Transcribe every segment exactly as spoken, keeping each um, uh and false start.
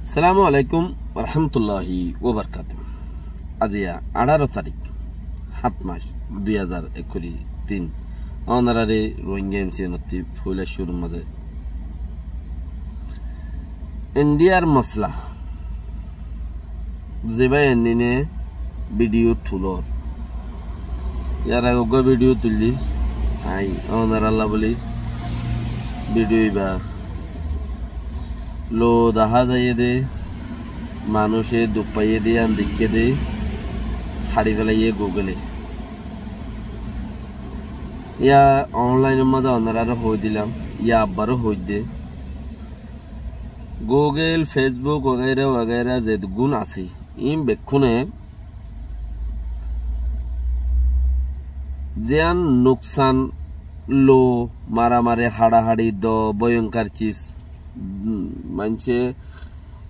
Assalamu alaikum warahmatulláhi wabarakátuhu. Aziya añçáro tarík, háñt mac, dui házar ekkuri tin. Onoráre Rohingya M C N ottú foila cúrur mazé Indiyar mosla, ze báiyainné bidiyó tulór. Yar age uggwá bidiyó tuillí, añí onorálla bóli bidiyó ibá lou dahá zaiyé dé, manúice duk faiyé dé, yían deikké dé, hári félaiyé Google e. Yá onlainor mazé onoráre hoói dilam, yá abbaró hoóidde. Google, Facebook wagaira wagaira zeddún asé, iín bekkúne ziyán nuksan, lou, maramari, haçahaçi, doo, bóyonkar sis, um, maincé,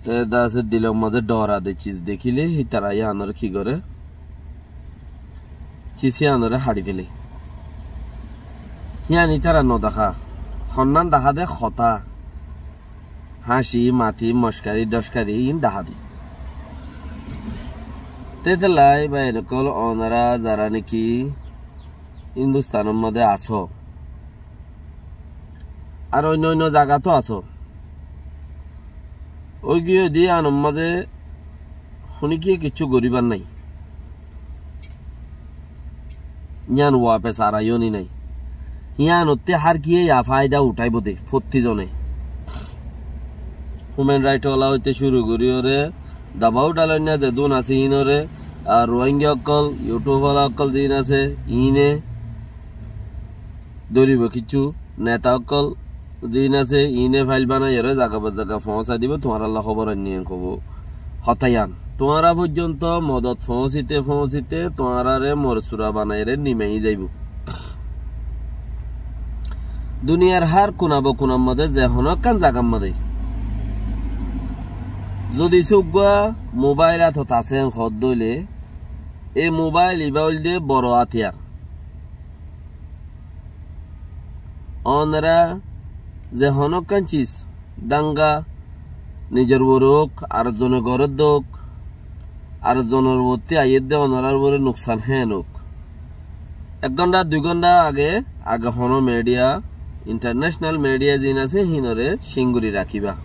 e, dase dilor mazé dhoora de sis dekíle, hítara yíanoré ki goré? Sis yíanoré hári féle. Yían ítara no dahá. Honnán dahá de hotá. Háñci, mati, mockari, dhockari, iín dahá de. Tétolla báiyain ókkol, onorá zará néki Hindustánor mazé asó, ar oinno oinno zagat ó asó, óigiyói de yíanor mazé honikiyé kiccú goríbar nái. Yían wafes araiyó ni nái. Yíanottú hárkiyé yá faida uçáibou dé, fottí zone. Human right ola óite cúru goríyoré, dabau dhaloinna zeddún asé híinoré, ar Rohingya ókkol, YouTube ola ókkol ziín asé, iíne dóribo kiccú, neta ókkol ziín asé, iíne fail banaiyoré zaga ba zaga foóñsai dibou, tuáñrálla hóbor ainní en kobou. Hotá yían. Tuáñra foijjonto modot foóñsite foóñsite tuáñráre morsura banaiyeré nimai zaibou. Duniyar hár kuna ba kunar mazé ze honó ekkán zagar mazé zodi sóggua mobáil átot asé en hoódde óile, e mobáil ibá óilde boro átiyar. Onorá ze honó ekkán sis, dánga, nizor uore óuk, ar zone gorédde óuk, ar zonor uottú aiyédde onorár uore nuksan héen óuk. Ek gónda, dui gónda age, age honó mediya, international mediya ziín asé, híinoré cínguri rakíba.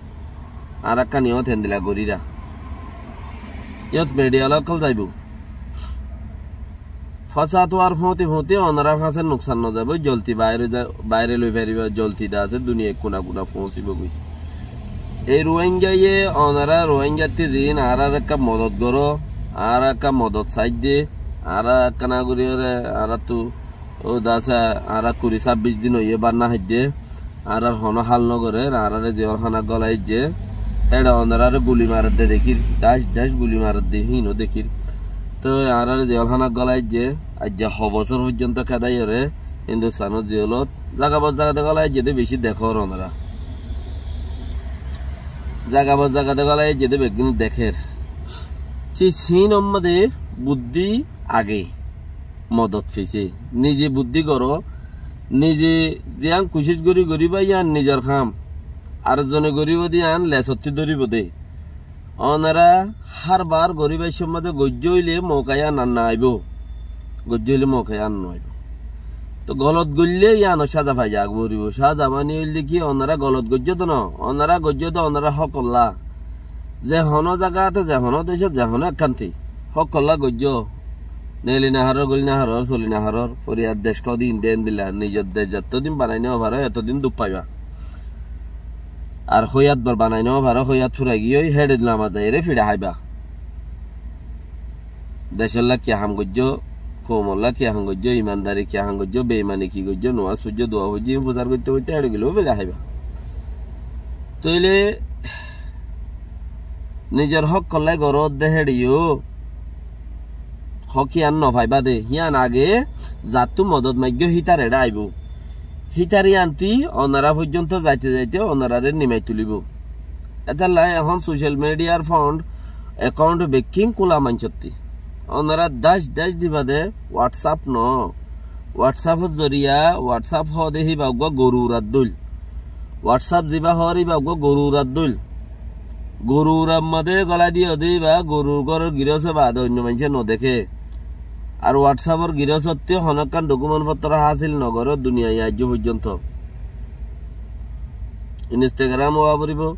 Añára ekkán iyót héndilla goríra. Iyót mediya ola ókkol zaibou. Fosad óar foóñti foóñti onorár hañsé nuksan no zaibou, zolti baáre za-, baáre loi faribá, zolti de asé, duniyai kuna kuna foóñsibou goi. Ei Ruáingaye onorá Ruáingattú ziín añárar ekká modot goró, añára ekká modot saidde, añára ekká na goríyoré, añáráttu ó de asé, añára kuri sábbic din óiye bát no háidde, añárar honó hál no gorér, añáráre zeól hánat gólai aijjé, héçe onoráre guli maredde dekír, dháic dháic guli maredde, híinou dekír. Toi añáráre zeól hánat gólai aijjé, aijja ho bosór foijjonto kédaiyoré Hindustanor zeólot zaga bot zaga de gólai aijjé de bicí dekór onorá. Zaga bot zaga de gólai aijjé de beggún dekér. Sis híin ommá de buddí age, modot fisé. Nize buddí goró, nize ziyán kucíc gorí goríba yían nizor ham. Ar zone goríbo de yían lesottú dóribo de. Onorá hárbar goríbar cómot goijjó óile mouka yían ar no aibó. Goijjó óile mouka yían ar no aibó. Toi golot goillé yíanor sáza fai zagói foribó. Sáza mani óilde ki, onorá golot goijjó de no, onorá goijjó de onorár hókolla. Ze honó zagat, ze honó decót, ze honó ekkánti hókolla goijjó. Neeli no farór, goli no farór, soli no farór, foriyar dec hoóde Indiya endilla, nizor dec zettó din banai no faró, etó din duk faiba. Ar hoiyat bor banai no faró, hoiyat furai giyói, héçe lama zaiyeré fiça háiba. Decólla kiyá ham goijjó, koumolla kiyá ham goijjó, imandari kiyá ham goijjó, beimani ki goijjó, nomás foijjó, dua foijjó, iín fusár goitté goitté héçe gilé ó fiça háiba. Tóile nizor hókolla goró de héçe yó hók yían no faiba de, yían age zattú modot maiggó hítar eçé aibó. Hítar yíanti onorá foijjonto zaite zaite onoráre nimai tulibó. Étalla ehón social mediar fond account bekkín kúla maincótti. Onorá dháic dháic diba de WhatsApp no. WhatsAppor zoriya, WhatsApp hoóde híba uggúa goru urar dóil. WhatsApp zibá hoór íba uggúa goru urar dóil. Gorur ammade golai diyo de íba, gorur góror girós baade oinno maincé no deké. Ar WhatsApp-or girósottí honókkan dokumen fottor hásil no goré duniyai aijjó foijjonto. Instagram ówa foribó,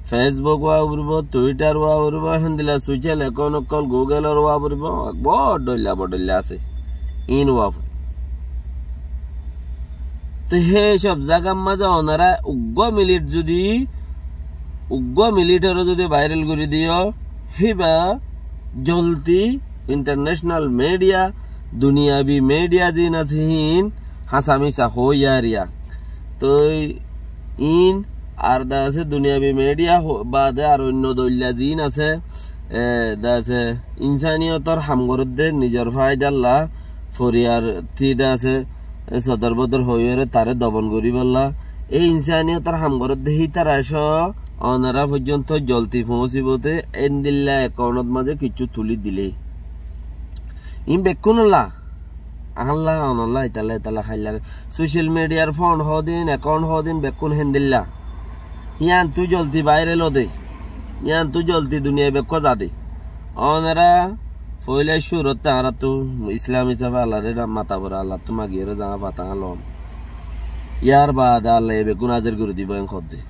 Facebook ówa foribó, Twitter ówa foribó, héndilla social account ókkol Google-or ówa foribó, bóut dhoilla bóut dhoilla asé. Ín ówa foribó. Te hé cób zagar mazé onora uggúa minit zudi, uggúa minit ore zudi viral gorí diyo, híba zoldi international media, duniyabi media ziín asé hín, hása mísa hoói ariya. Toi ín ar de asé duniyabi media ho-, baade ar oinno dhoilla ziín asé, e, de asé insaniyotor ham gorédde nizor faidalla, foriyar tí de asé, e, sodor bodor hoiyóre taré dobon goríbolla. E insaniyotor ham gorédde hítara có onora foijjonto zoldi foóñsibóte endilla account-ot mazé kiccú tulí dilé. Ín bekkúnolla. Añálla, onolla, italla, italla háilla. Social media-r fon hoódin, account hoódin, bekkún héndilla. Yíantu zoldi viral óde. Yíantu zoldi duniyai bekkúa zade. Onora foila cúrutte añárattu Islam hísafe Allaré mata fore, Allarttu magiyóre zañá fata añár lom. Yárbaade Allaye bekkún azer gorí dibo en hoódde.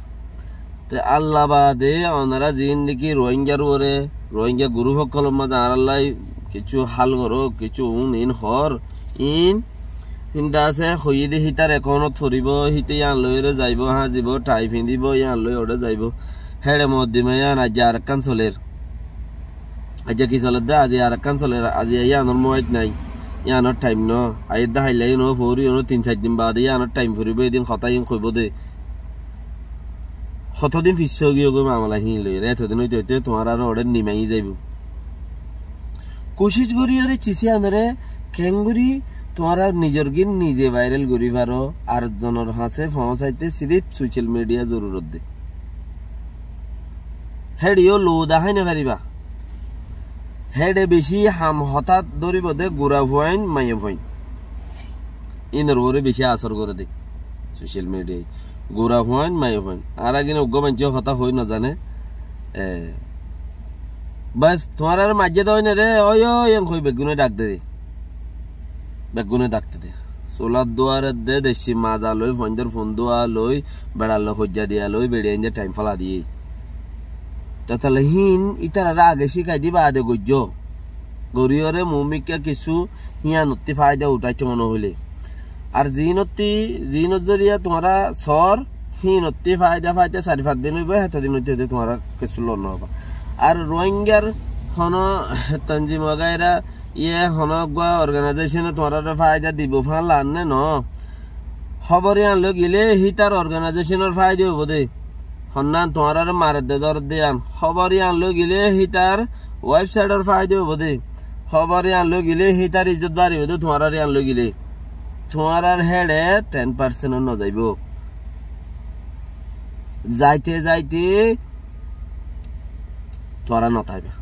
Te Alla baade onora ziín niki Rohingyar uore, Rohingya group ókkolor mazé añárallai kiccú hál goró, kiccú un in hoór, in, in de asé hoiyé de hítar account-ot foribó, híte yían loiyóre zaibó, háñzibo, thai fiñdibo, yían loi uçé zaibó. Héçe moddima yían aijja arekkán soler. Aijja ki soledde, aijja arekkán soler, aijja yíanor muáit nai, yíanor thaim no, aiyédde háilla yían no, foóri yían no, tin sair din baade yíanor thaim foribó, edin hotá yían hoibó de. Hotodin fissá ói giyói mamela híin loi, etodin óite óite tuáñrar uore nimai zaibó. Kucíc goríyore cis yíanore keéngorí tuáñra nizor gín nize viral gorí faro, ar zonor hañsé foóñsaite sirif social media zorurot de. Héçe yó lou dahái no faribá. Héçe bicí ham hotát dóribo de gura fuain, maiya fuain. Ínor uore bicí asór goré de social media-ye. Gura fuain, maiya fuain. Añára gín uggúa maincé hotá hoói no zane. E, bas, tuáñrare maijjé de óine re, ói, ói, en hoi beggúne dhak de de. Beggúne dhak de de. Sulat duar edde, decci maza loi, fuaindor fun dua loi, beçar loi hoijja diya loi, beçi ainde thaim fela diye. Te tale híin ítarare age cíkai di baade goijjó. Goríyore muúmikká kissú híanottí faida utáicco mone hoilé. Ar ziínottí, ziínor zoriya tuáñra soór, híinottí faida faite sair fañs din óibo, hétodin óite óite tuáñra kissú lon no faiba. Ar Rohingyar honó tonzim wagaira, iye honó uggúa organization-e tuáñrare faida dibo fán laanne no. Hóbor yían loi gilé hítar organization-or faida óibo de. Honnán tuáñrare maredde dóredde yían. Hóbor yían loi gilé hítar website-or faida óibo de. Hóbor yían loi gilé hítar izzot baribo de tuáñrar yían loi gilé. Tuáñrar héçe ten percent-o no zaibo. Zaite zaite tuáñra no táiba.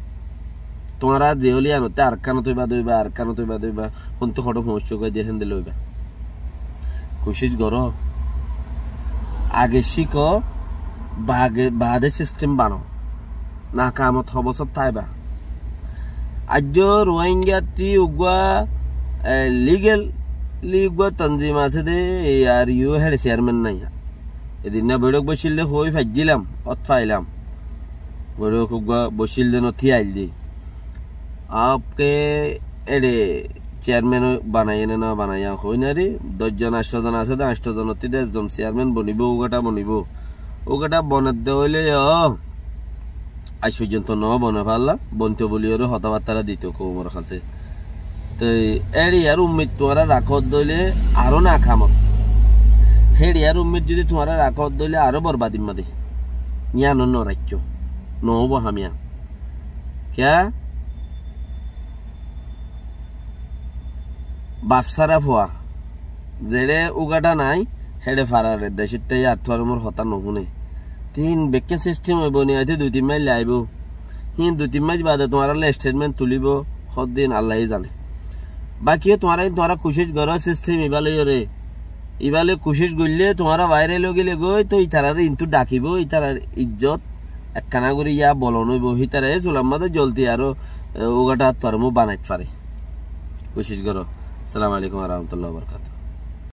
Tuáñra ze óile yíanottí arekkánot óiba de óiba, arekkánot óiba de óiba, hontú hoçé foóñsicógoi de héndilla óiba. Kucíc goró. Age cíko, baade, baade system bano. Nakamot ho bosór táiba. Aijjó Rohingyatti uggúa, e, legally uggúa tonzim asé de, A R U héçe chairman nai. Edinna boiçók boicíl de hoói faijjílam, ót failam. Boiçók uggúa boicíl de no tíail de. Aapke éçe chairman banaiye né no banaiye hoói nari, doc zon, añctho zon asé de, añctho zonottí de ekzon chairman bonibó, uggúa bonibó. Uggúa bonedde óile yó, aij foijjonto no bone falla, bonto buliyóre hotábattára dito koumor hañsé. Te éçiyar ummid tuáñra rakódde óile aró nakamot. Héçiyar ummid zudi tuáñra rakódde óile aró borbadir mazé. Yíano no raikkó. No óibo ham yían. Kiyá? Baf sára fua. Zeçé uggúa nai, héçe farar, decótte yar tuáñrár hotá no fúne. Te híin bekkún system óibo ni, aite dui tin mac laibo. Híin dui tin mac baade tuáñrálla statement tulíbo, hoddin Allaye zane. Baki yó tuáñra, tuáñra kucíc goró system ibá loiyóre. Ibá loi kucíc goillé tuáñra viral ói gilé goi, to ítarare intú dhakibó, ítarar izzot Ekkán gorí yá bolon óibo, hítare e sular mazé zoldi aró, e, uggwá thattú aró mui banait fari. Kucíc goró. Assalamu alaikum wa rahmatullahi wa barakatuhu.